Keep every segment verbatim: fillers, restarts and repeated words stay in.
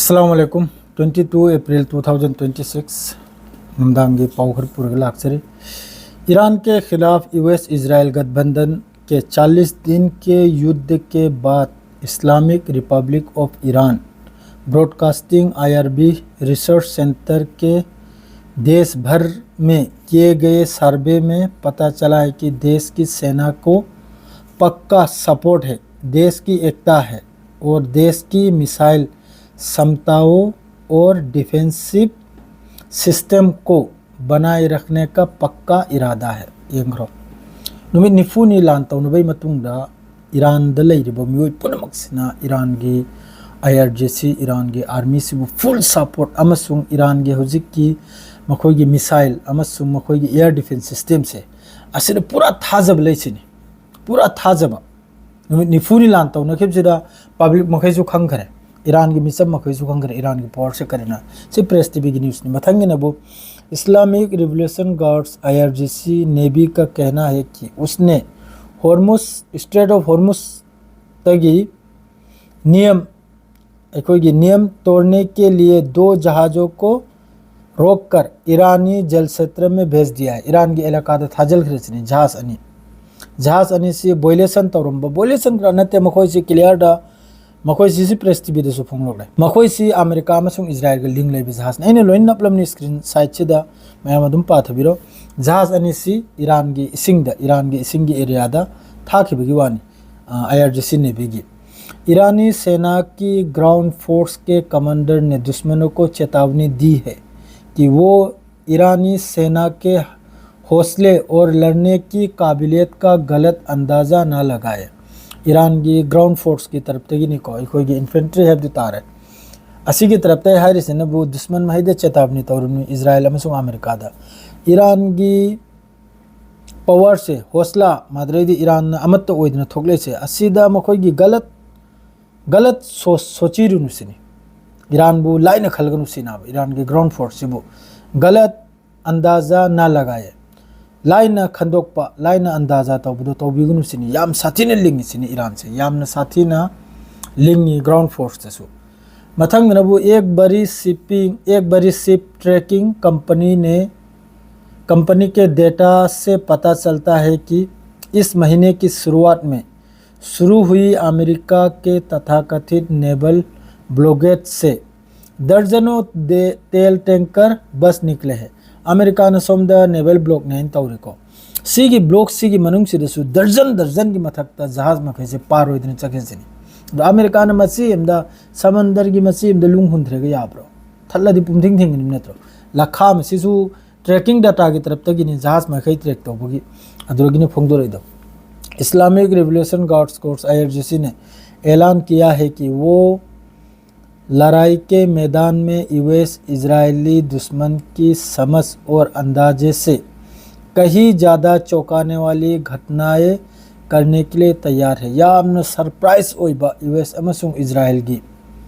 Assalamu alaikum. Twenty two April two thousand twenty six. ꯅꯨꯡꯗꯥꯡꯒꯤ ꯄꯥꯎ ꯈꯔ ꯄꯨꯔꯒ ꯂꯥꯛꯆꯔꯤ꯫ ꯏꯔꯥꯟ ꯀꯦ ꯈꯤꯂꯥꯐ ꯌꯨ ꯑꯦꯁ ꯏꯖꯔꯥꯏꯜ ꯒꯠꯕꯟꯗꯟ ꯀꯦ ꯆꯥꯂꯤꯁ ꯗꯤꯟ ꯀꯦ ꯌꯨꯗ ꯀꯦ ꯕꯥꯗ Islamic republic of Iran broadcasting, I R B, research center के देश भर में किए गए सर्वे में पता चला है कि देश की सेना को पक्का सपोर्ट है, देश की एकता है और देश की मिसाइल क्षमताओं और डिफेंसिव सिस्टम को बनाए रखने का पक्का इरादा है꯫ ꯌꯦꯡꯈ꯭ꯔꯣ꯫ ꯅꯨꯃꯤꯠ ꯅꯤꯐꯨꯅꯤ ꯂꯥꯟ ꯇꯧꯅꯕꯒꯤ ꯃꯇꯨꯡꯗ ꯏꯔꯥꯟꯗ ꯂꯩꯔꯤꯕ ꯃꯤꯑꯣꯏ ꯄꯨꯝꯅꯃꯛꯁꯤꯅ ꯏꯔꯥꯟꯒꯤ I R G C, ꯏꯔꯥꯟꯒꯤ ꯑꯥꯔꯃꯤꯁꯤꯕꯨ ꯐꯨꯜ ꯁꯄꯣꯔꯠ ꯑꯃꯁꯨꯡ ꯏꯔꯥꯟꯒꯤ ꯍꯧꯖꯤꯛꯀꯤ ꯃꯈꯣꯏꯒꯤ ꯃꯤꯁꯥꯏꯜ ꯑꯃꯁꯨꯡ ꯃꯈꯣꯏꯒꯤ ꯑꯦꯌꯔ ꯗꯤꯐꯦꯟꯁ ꯁꯤꯁꯇꯦꯝꯁꯦ ꯑꯁꯤꯗ ꯄꯨꯔꯥ ꯊꯥꯖꯕ ꯂꯩꯁꯤꯅꯤ꯫ ꯄꯨꯔꯥ ꯊꯥꯖꯕ꯫ ꯅꯨꯃꯤꯠ ꯅꯤꯐꯨꯅꯤ ꯂꯥꯟ ꯇꯧꯅꯈꯤꯕꯁꯤꯗ ꯄꯕ꯭ꯂꯤꯛ ꯃꯈꯩꯁꯨ ꯈꯪꯈ꯭ꯔꯦ, ꯏꯔꯥꯟꯒꯤ ꯃꯤꯆꯝ ꯃꯈꯩꯁꯨ ꯈꯪꯈ꯭ꯔꯦ ꯏꯔꯥꯟꯒꯤ ꯄꯋꯥꯔꯁꯦ ꯀꯔꯤꯅ꯫ ꯁꯤ press ꯇꯤꯚꯤꯒꯤ ꯅ꯭ꯌꯨꯁꯅꯤ꯫ ꯃꯊꯪꯒꯤꯅꯕꯨ Islamic Revolution Guards, I R G C, Navy का कहना है कि उसने हॉर्मुज़, स्ट्रेट ऑफ हॉर्मुज़ ꯇꯒꯤ ꯅꯤꯌꯝ ꯑꯩꯈꯣꯏꯒꯤ ꯅꯤꯌꯝ तोड़ने के लिए दो जहाज़ों को रोककर ईरानी जल क्षेत्र में भेज दिया है꯫ ꯏꯔꯥꯟꯒꯤ ꯑꯦꯂꯥꯀꯥꯗ ꯊꯥꯖꯤꯜꯈ꯭ꯔꯁꯤꯅꯤ ꯖꯍꯥꯖ ꯑꯅꯤ꯫ ꯖꯍꯥꯖ ꯑꯅꯤꯁꯤ ꯚꯣꯏꯂꯦꯁꯟ ꯇꯧꯔꯝꯕ, ꯚꯣꯏꯂꯦꯁꯟ ꯈꯔ ꯅꯠꯇꯦ, ꯃꯈꯣꯏꯁꯤ ꯀ꯭ꯂꯤꯌꯥꯔꯗ, ꯃꯈꯣꯏꯁꯤ ꯁꯤ ꯄ꯭ꯔꯦꯁ ꯇꯤꯚꯤꯗꯁꯨ ꯐꯣꯡꯗꯣꯛꯂꯦ꯫ ꯃꯈꯣꯏꯁꯤ ꯑꯃꯦꯔꯤꯀꯥ ꯑꯃꯁꯨꯡ ꯏꯖꯔꯥꯏꯜꯒ ꯂꯤꯡ ꯂꯩꯕ ꯖꯍꯥꯖꯅꯤ꯫ ꯑꯩꯅ ꯂꯣꯏꯅ ꯅꯞꯂꯝꯅꯤ ꯁ꯭ꯀ꯭ꯔꯤꯟ ꯁꯥꯏꯠꯁꯤꯗ, ꯃꯌꯥꯝ ꯑꯗꯨꯝ ꯄꯥꯊꯕꯤꯔꯣ꯫ ꯖꯍꯥꯖ ꯑꯅꯤꯁꯤ ꯏꯔꯥꯟꯒꯤ ꯏꯁꯤꯡꯗ, ꯏꯔꯥꯟꯒꯤ ꯏꯁꯤꯡꯒꯤ ꯑꯦꯔꯤꯌꯥꯗ ꯊꯥꯈꯤꯕꯒꯤ ꯋꯥꯅꯤ꯫ ꯑ, I R G C Navy ꯒꯤ ईरानी सेना की ग्राउंड फोर्स के कमांडर ने दुश्मनों को चेतावनी दी है कि वो ईरानी सेना के हौसले और लड़ने की काबिलियत का गलत अंदाज़ा ना लगाए꯫ ꯏꯔꯥꯟꯒꯤ ꯒ꯭ꯔꯥꯎꯟ ꯐꯣꯔꯁꯀꯤ ꯇꯔꯞꯇꯒꯤꯅꯤꯀꯣ, ꯑꯩꯈꯣꯏꯒꯤ ꯏꯟꯐꯦꯟꯇ꯭ꯔꯤ ꯍꯥꯏꯕꯗꯨ ꯇꯥꯔꯦ꯫ ꯑꯁꯤꯒꯤ ꯇꯔꯞꯇ ꯑꯩ ꯍꯥꯏꯔꯤꯁꯤꯅꯕꯨ ꯗꯨꯁꯃꯟ ꯃꯍꯩꯗ ꯆꯦꯇꯥꯕꯅꯤ ꯇꯧꯔꯤꯕꯅꯤ ꯏꯖꯔꯥꯏꯜ ꯑꯃꯁꯨꯡ ꯑꯃꯦꯔꯤꯀꯥꯗ꯫ ꯏꯔꯥꯟꯒꯤ ꯄꯋꯥꯔꯁꯦ, ꯍꯣꯁꯂꯥ, ꯃꯥꯗ꯭ꯔꯩꯗꯤ ꯏꯔꯥꯟꯅ ꯑꯃꯠꯇ ꯑꯣꯏꯗꯅ ꯊꯣꯛꯂꯛꯏꯁꯦ, ꯑꯁꯤꯗ ꯃꯈꯣꯏꯒꯤ ꯒꯂꯠ, ꯒꯂꯠ ꯁꯣ-, ꯁꯣꯆꯤꯔꯨꯅꯨ ꯁꯤꯅꯤ꯫ ꯏꯔꯥꯟꯕꯨ ꯂꯥꯏꯅ ꯈꯜꯒꯅꯨ ꯁꯤꯅꯦꯕ, ꯏꯔꯥꯟꯒꯤ ꯒ꯭ꯔꯥꯎꯟ ꯐꯣꯔꯁꯁꯤꯕꯨ꯫ ꯒꯂꯠ ꯑꯟꯗꯥꯖꯥ ꯅꯥ ꯂꯒꯥꯌꯦ꯫ ꯂꯥꯏꯅ ꯈꯟꯗꯣꯛꯄ, ꯂꯥꯏꯅ ꯑꯟꯗꯥꯖꯥ ꯇꯧꯕꯗꯣ ꯇꯧꯕꯤꯒꯅꯨ ꯁꯤꯅꯤ꯫ ꯌꯥꯝ ꯁꯥꯊꯤꯅ ꯂꯤꯡꯉꯤ ꯁꯤꯅꯤ ꯏꯔꯥꯟꯁꯦ, ꯌꯥꯝꯅ ꯁꯥꯊꯤꯅ ꯂꯤꯡꯉꯤ ꯒ꯭ꯔꯥꯎꯟ ꯐꯣꯔꯁꯇꯁꯨ꯫ ꯃꯊꯪꯗꯅꯕꯨ एक बड़ी शिपिंग एक बड़ी शिप ट्रैकिंग कंपनी ने कंपनी के डेटा से पता चलता है कि इस महीने की शुरुआत में शुरू हुई अमेरिका के तथाकथित नेवल ब्लॉकेड से दर्जनों दे-, तेल टैंकर बच निकले हैं। ꯑꯃꯦꯔꯤꯀꯥꯅ ꯁꯣꯝꯗ ꯅꯦꯚꯦꯜ ꯕ꯭ꯂꯣꯛꯅꯦꯅ ꯇꯧꯔꯤꯀꯣ꯫ ꯁꯤꯒꯤ ꯕ꯭ꯂꯣꯛꯁꯤꯒꯤ ꯃꯅꯨꯡꯁꯤꯗꯁꯨ ꯗꯔꯖꯟ ꯗꯔꯖꯟꯒꯤ ꯃꯊꯛꯇ ꯖꯍꯥꯖ ꯃꯈꯩꯁꯦ ꯄꯥꯔ ꯑꯣꯏꯗꯅ ꯆꯠꯈꯤꯁꯤꯅꯤ꯫ ꯑꯗꯣ ꯑꯃꯦꯔꯤꯀꯥꯅ ꯃꯆꯤ ꯑꯃꯗ, ꯁꯃꯟꯗꯔꯒꯤ ꯃꯆꯤ ꯑꯃꯗ ꯂꯨꯡ ꯍꯨꯟꯊꯔꯒ ꯌꯥꯕ꯭ꯔꯣ? ꯊꯠꯂꯗꯤ ꯄꯨꯝꯊꯤꯡ ꯊꯤꯡꯒꯅꯤ ꯅꯠꯇ꯭ꯔꯣ? ꯂꯈꯥ ꯑꯃ ꯁꯤꯁꯨ ट्रैकिंग डेटा की तरफ ꯇꯒꯤꯅꯤ, ꯖꯍꯥꯖ ꯃꯈꯩ ट्रैक ꯇꯧꯕꯒꯤ ꯑꯗꯨꯗꯒꯤꯅꯤ ꯐꯣꯡꯗꯣꯔꯛꯏꯗꯣ꯫ Islamic revolution guards corps, IRGC, ने ऐलान किया है कि वो लड़ाई के मैदान में यूएस इजरायली दुश्मन की समझ और अंदाजे से कहीं ज़्यादा चौंकाने वाली घटनाएं करने के लिए तैयार है꯫ ꯌꯥꯝꯅ ꯁꯔꯄ꯭ꯔꯥꯏꯖ ꯑꯣꯏꯕ ꯌꯨ ꯑꯦꯁ ꯑꯃꯁꯨꯡ ꯏꯖꯔꯥꯌꯦꯜꯒꯤ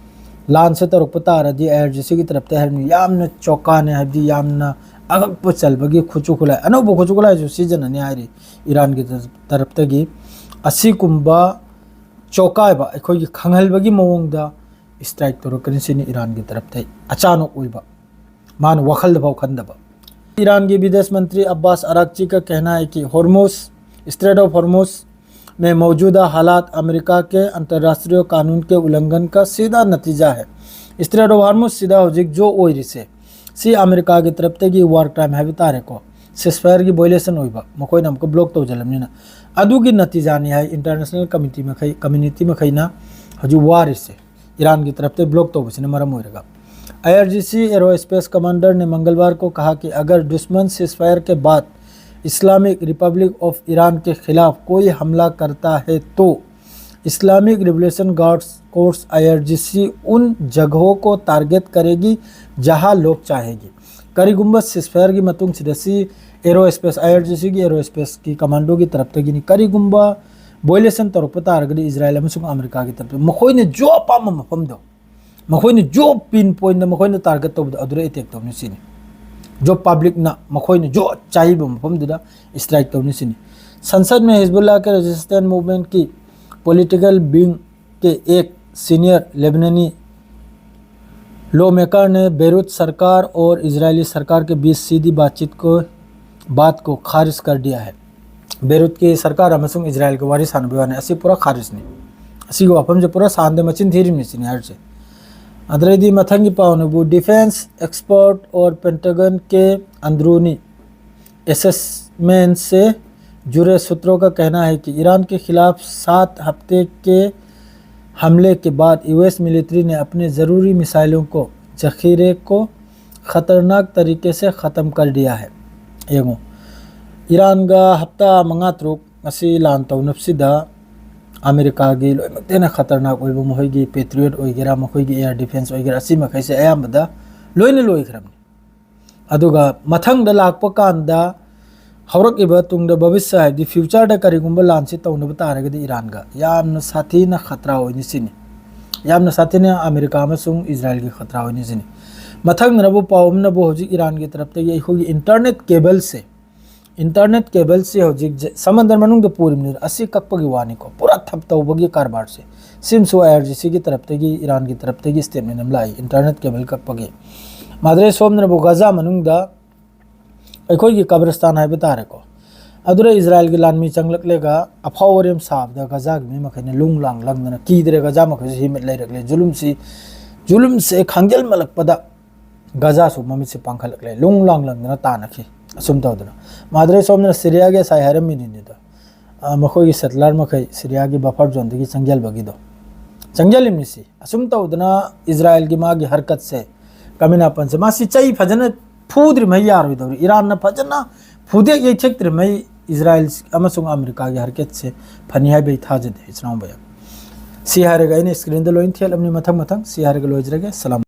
ꯂꯥꯟꯁꯦ ꯇꯧꯔꯛꯄ ꯇꯥꯔꯗꯤ, ꯑꯥꯏ ꯑꯥꯔ ꯖꯤ ꯁꯤꯒꯤ ꯇꯔꯞꯇ ꯍꯥꯏꯔꯤꯕꯅꯤ, ꯌꯥꯝꯅ ꯆꯣꯀꯥꯅꯦ, ꯍꯥꯏꯕꯗꯤ ꯌꯥꯝꯅ ꯑꯉꯛꯄ ꯆꯜꯕꯒꯤ ꯈꯨꯠꯁꯨ ꯈꯨꯠꯂꯥꯏ, ꯑꯅꯧꯕ ꯈꯨꯠꯁꯨ ꯈꯨꯠꯂꯥꯏꯁꯨ ꯁꯤꯖꯤꯟꯅꯅꯤ ꯍꯥꯏꯔꯤ ꯏꯔꯥꯟꯒꯤ ꯇꯔꯞꯇꯒꯤ꯫ ꯑꯁꯤꯒꯨꯝꯕ ꯆꯣꯀꯥꯏꯕ, ꯑꯩꯈꯣꯏꯒꯤ ꯈꯪꯍꯜꯕꯒꯤ ꯃꯑꯣꯡꯗ ꯏꯁꯇ꯭ꯔꯥꯏꯛ ꯇꯧꯔꯛꯀꯅꯤ꯫ ꯁꯤꯅꯤ ꯏꯔꯥꯟꯒꯤ ꯇꯔꯞꯇ ꯑꯆꯥꯅꯣꯛ ꯑꯣꯏꯕ, ꯃꯥꯅ ꯋꯥꯈꯜꯗ ꯐꯥꯎ ꯈꯟꯗꯕ꯫ ईरान के विदेश मंत्री अब्बास अरागची का कहना है कि हॉर्मुज, स्ट्रेट ऑफ हॉर्मुज में मौजूदा हालात अमेरिका के अंतर्राष्ट्रीय कानून के उल्लंघन का सीधा नतीजा है꯫ स्ट्रेट ऑफ हॉर्मुज ꯁꯤꯗ ꯍꯧꯖꯤꯛ ꯖꯣ ꯑꯣꯏꯔꯤꯁꯦ, ꯁꯤ ꯑꯃꯦꯔꯤꯀꯥꯒꯤ ꯇꯔꯞꯇꯒꯤ ꯋꯥꯔ ꯀ꯭ꯔꯥꯏꯝ ꯍꯥꯏꯕ ꯇꯥꯔꯦꯀꯣ, ꯁꯤꯁꯐꯥꯌꯔꯒꯤ ꯚꯣꯏꯂꯦꯁꯟ ꯑꯣꯏꯕ, ꯃꯈꯣꯏꯅ ꯑꯃꯨꯛꯀ ꯕ꯭ꯂꯣꯛ ꯇꯧꯁꯤꯜꯂꯕꯅꯤꯅ, ꯑꯗꯨꯒꯤ ꯅꯇꯤꯖꯥꯅꯤ ꯍꯥꯏ ꯏꯟꯇꯔꯅꯦꯁꯅꯦꯜ ꯀꯃꯤꯇꯤ ꯃꯈꯩ, ꯀꯝꯃ꯭ꯌꯨꯅꯤꯇꯤ ꯃꯈꯩꯅ ꯍꯧꯖꯤꯛ ꯋꯥꯔꯤꯁꯦ, ꯏꯔꯥꯟꯒꯤ ꯇꯔꯞꯇ ꯕ꯭ꯂꯣꯛ ꯇꯧꯕꯁꯤꯅ ꯃꯔꯝ ꯑꯣꯏꯔꯒ꯫ आईआरजीसी एरोस्पेस कमांडर ने मंगलवार को कहा कि अगर दुश्मन सीजफायर के बाद इस्लामिक रिपब्लिक ऑफ ईरान के खिलाफ कोई हमला करता है तो Islamic revolution guards corps, IRGC, उन जगहों को टारगेट करेगी जहां लोग चाहेगी꯫ ꯀꯔꯤꯒꯨꯝꯕ ꯁꯤꯁꯐꯥꯌꯔꯒꯤ ꯃꯇꯨꯡꯁꯤꯗ ꯁꯤ ꯑꯦꯔꯣ ꯁ꯭ꯄꯦꯁ, ꯑꯥꯏ ꯑꯥꯔ ꯖꯤ ꯁꯤꯒꯤ ꯑꯦꯔꯣ ꯁ꯭ꯄꯦꯁꯀꯤ ꯀꯃꯥꯟꯗꯣꯒꯤ ꯇꯔꯞꯇꯒꯤꯅꯤ, ꯀꯔꯤꯒꯨꯝꯕ ꯚꯣꯏꯂꯦꯁꯟ ꯇꯧꯔꯛꯄ ꯇꯥꯔꯒꯗꯤ ꯏꯖꯔꯥꯌꯦꯜ ꯑꯃꯁꯨꯡ ꯑꯃꯦꯔꯤꯀꯥꯒꯤ ꯇꯔꯞꯇ ꯃꯈꯣꯏꯅ ꯖꯣ ꯑꯄꯥꯝꯕ ꯃꯐꯝꯗꯣ, ꯃꯈꯣꯏꯅ ꯖꯣ ꯄꯤꯟ ꯄꯣꯏꯟꯗ ꯃꯈꯣꯏꯅ ꯇꯥꯔꯒꯦꯠ ꯇꯧꯕꯗꯣ ꯑꯗꯨꯗ ꯑꯦꯇꯦꯛ ꯇꯧꯅꯤ ꯁꯤꯅꯤ꯫ ꯖꯣ ꯄꯕ꯭ꯂꯤꯛꯅ ꯃꯈꯣꯏꯅ ꯖꯣ ꯆꯥꯏꯕ ꯃꯐꯝꯗꯨꯗ ꯏꯁꯇ꯭ꯔꯥꯏꯛ ꯇꯧꯅꯤ ꯁꯤꯅꯤ꯫ संसद में हिजबुल्ला के रेजिस्टेंस मूवमेंट की पॉलिटिकल विंग के एक सीनियर लेबनानी लॉ मेकर ने बेरूत सरकार और इजरायली सरकार के बीच सीधी बातचीत को, बात को खारिज कर दिया है. ꯕꯦꯔꯨꯠꯀꯤ ꯁꯔꯀꯥꯔ ꯑꯃꯁꯨꯡ ꯏꯖꯔꯥꯌꯦꯜꯒ ꯋꯥꯔꯤ ꯁꯥꯟꯅꯕꯒꯤ ꯋꯥꯅꯤ, ꯑꯁꯤ ꯄꯨꯔꯥ ꯈꯥꯔꯤꯖꯅꯤ. ꯑꯁꯤꯒꯤ ꯋꯥꯐꯝꯁꯦ ꯄꯨꯔꯥ ꯁꯥꯟꯗ ꯃꯆꯤꯟ ꯊꯤꯔꯤꯕꯅꯤ ꯁꯤꯅꯤ ꯍꯥꯏꯔꯤꯁꯦ. ꯑꯗꯨꯗꯩꯗꯤ ꯃꯊꯪꯒꯤ ꯄꯥꯎꯅꯕꯨ, डिफेंस एक्सपर्ट और पेंटागन के अंदरूनी असेसमेंट से जुड़े सूत्रों का कहना है कि ईरान के खिलाफ सात हफ्ते के हमले के बाद यूएस मिलिट्री ने अपने ज़रूरी मिसाइलों को ज़ख़ीरे को ख़तरनाक तरीके से ख़त्म कर दिया है. ꯌꯦꯡꯉꯨ, ꯏꯔꯥꯟꯒ ꯍꯞꯇꯥ ꯃꯉꯥ ꯇꯔꯨꯛ ꯉꯁꯤ ꯂꯥꯟ ꯇꯧꯅꯕꯁꯤꯗ ꯑꯃꯦꯔꯤꯀꯥꯒꯤ ꯂꯣꯏꯅꯃꯛꯇ ꯍꯦꯟꯅ ꯈꯇꯔꯅꯥꯛ ꯑꯣꯏꯕ ꯃꯈꯣꯏꯒꯤ ꯄꯦꯇ꯭ꯔꯤꯌꯣꯠ ꯑꯣꯏꯒꯦꯔꯥ, ꯃꯈꯣꯏꯒꯤ ꯑꯦꯌꯔ ꯗꯤꯐꯦꯟꯁ ꯑꯣꯏꯒꯦꯔꯥ, ꯑꯁꯤ ꯃꯈꯩꯁꯦ ꯑꯌꯥꯝꯕꯗ ꯂꯣꯏꯅ ꯂꯣꯏꯈ꯭ꯔꯕꯅꯤ. ꯑꯗꯨꯒ ꯃꯊꯪꯗ ꯂꯥꯛꯄ ꯀꯥꯟꯗ ꯍꯧꯔꯛꯏꯕ ꯇꯨꯡꯗ ꯚꯕꯤꯁ꯭ꯌ ꯍꯥꯏꯕꯗꯤ ꯐ꯭ꯌꯨꯆꯔꯗ ꯀꯔꯤꯒꯨꯝꯕ ꯂꯥꯟꯁꯤ ꯇꯧꯅꯕ ꯇꯥꯔꯒꯗꯤ ꯏꯔꯥꯟꯒ ꯌꯥꯝꯅ ꯁꯥꯊꯤꯅ ꯈꯇ꯭ꯔꯥ ꯑꯣꯏꯅꯤ ꯁꯤꯅꯤ. ꯌꯥꯝꯅ ꯁꯥꯊꯤꯅ ꯑꯃꯦꯔꯤꯀꯥ ꯑꯃꯁꯨꯡ ꯏꯖꯔꯥꯌꯦꯜꯒꯤ ꯈꯇ꯭ꯔꯥ ꯑꯣꯏꯅꯤ ꯁꯤꯅꯤ. ꯃꯊꯪꯗꯅꯕꯨ ꯄꯥꯎ ꯑꯃꯅꯕꯨ ꯍꯧꯖꯤꯛ ꯏꯔꯥꯟꯒꯤ ꯇꯔꯞꯇꯒꯤ ꯑꯩꯈꯣꯏꯒꯤ ꯏꯟꯇꯔꯅꯦꯠ ꯀꯦꯕꯜꯁꯦ, ꯏꯟꯇꯔꯅꯦꯠ ꯀꯦꯕꯜꯁꯤ ꯍꯧꯖꯤꯛ ꯖ-, ꯁꯃꯟꯗꯔ ꯃꯅꯨꯡꯗ ꯄꯨꯔꯤꯕꯅꯤ, ꯑꯁꯤ ꯀꯛꯄꯒꯤ ꯋꯥꯅꯤꯀꯣ, ꯄꯨꯔꯥ ꯊꯞ ꯇꯧꯕꯒꯤ ꯀꯔꯕꯥꯔꯁꯦ. ꯁꯤꯝꯁꯨ ꯑꯥꯏ ꯑꯥꯔ ꯖꯤ ꯁꯤꯒꯤ ꯇꯔꯞꯇꯒꯤ, ꯏꯔꯥꯟꯒꯤ ꯇꯔꯞꯇꯒꯤ ꯁ꯭ꯇꯦꯠꯃꯦꯟ ꯑꯃ ꯂꯥꯛꯏ, ꯏꯟꯇꯔꯅꯦꯠ ꯀꯦꯕꯜ ꯀꯛꯄꯒꯤ. ꯃꯥꯗ꯭ꯔꯦ ꯁꯣꯝꯗꯅꯕꯨ ꯒꯖꯥ ꯃꯅꯨꯡꯗ ꯑꯩꯈꯣꯏꯒꯤ ꯀꯕꯔꯁꯇꯥꯟ ꯍꯥꯏꯕ ꯇꯥꯔꯦꯀꯣ, ꯑꯗꯨꯗ ꯏꯖꯔꯥꯌꯦꯜꯒꯤ ꯂꯥꯟꯃꯤ ꯆꯪꯂꯛꯂꯒ ꯑꯐꯥꯎ ꯑꯔꯦꯝ ꯁꯥꯕꯗ ꯒꯖꯥꯒꯤ ꯃꯤ ꯃꯈꯩꯅ ꯂꯨꯡ ꯂꯥꯡ ꯂꯪꯗꯅ ꯀꯤꯗ꯭ꯔꯦ, ꯒꯖꯥ ꯃꯈꯩꯁꯨ ꯍꯤꯃꯠ ꯂꯩꯔꯛꯂꯦ. ꯖꯨꯂꯨꯝꯁꯤ, ꯖꯨꯂꯨꯝꯁꯦ ꯈꯥꯡꯖꯜꯃꯜꯂꯛꯄꯗ ꯒꯖꯥꯁꯨ ꯃꯃꯤꯠꯁꯦ ꯄꯥꯡꯈꯠꯂꯛꯂꯦ, ꯂꯨꯡ ꯂꯥꯡ ꯂꯪꯗꯅ ꯇꯥꯅꯈꯤ. ꯑꯁꯨꯝ ꯇꯧꯗꯅ ꯃꯥꯗ꯭ꯔꯦ ꯁꯣꯝꯗꯅ ꯁꯤꯔꯤꯌꯥꯒꯤ ꯉꯁꯥꯏ ꯍꯥꯏꯔꯝꯃꯤꯗꯨꯅꯤꯗꯣ, ꯑ, ꯃꯈꯣꯏꯒꯤ ꯁꯦꯇꯂꯔ ꯃꯈꯩ ꯁꯤꯔꯤꯌꯥꯒꯤ ꯕꯐꯔ ꯖꯣꯟꯗꯒꯤ ꯆꯪꯁꯤꯟꯕꯒꯤꯗꯣ, ꯆꯪꯁꯤꯜꯂꯤꯕꯅꯤ ꯁꯤ. ꯑꯁꯨꯝ ꯇꯧꯗꯅ ꯏꯖꯔꯥꯌꯦꯜꯒꯤ ꯃꯥꯒꯤ ꯍꯔꯀꯠꯁꯦ, ꯀꯃꯤꯅꯥꯄꯟꯁꯦ, ꯃꯥꯁꯤ ꯆꯩ ꯐꯖꯅ ꯐꯨꯗ꯭ꯔꯤꯉꯩ ꯌꯥꯔꯣꯏꯗꯧꯔꯤ. ꯏꯔꯥꯟꯅ ꯐꯖꯅ ꯐꯨꯗꯦꯛ ꯌꯩꯊꯦꯛꯇ꯭ꯔꯤꯉꯩ ꯏꯖꯔꯥꯌꯦꯜ ꯑꯃꯁꯨꯡ ꯑꯃꯦꯔꯤꯀꯥꯒꯤ ꯍꯔꯀꯠꯁꯦ ꯐꯅꯤ ꯍꯥꯏꯕ ꯑꯩ ꯊꯥꯖꯗꯦ, ꯏꯆꯤꯟ ꯏꯅꯥꯎ ꯃꯌꯥꯝ. ꯁꯤ ꯍꯥꯏꯔꯒ ꯑꯩꯅ ꯁ꯭ꯀ꯭ꯔꯤꯟꯗ ꯂꯣꯏꯅ ꯊꯦꯠꯂꯕꯅꯤ, ꯃꯊꯪ ꯃꯊꯪ ꯁꯤ ꯍꯥꯏꯔꯒ ꯂꯣꯏꯖꯔꯒꯦ. ꯁꯂꯥꯝ.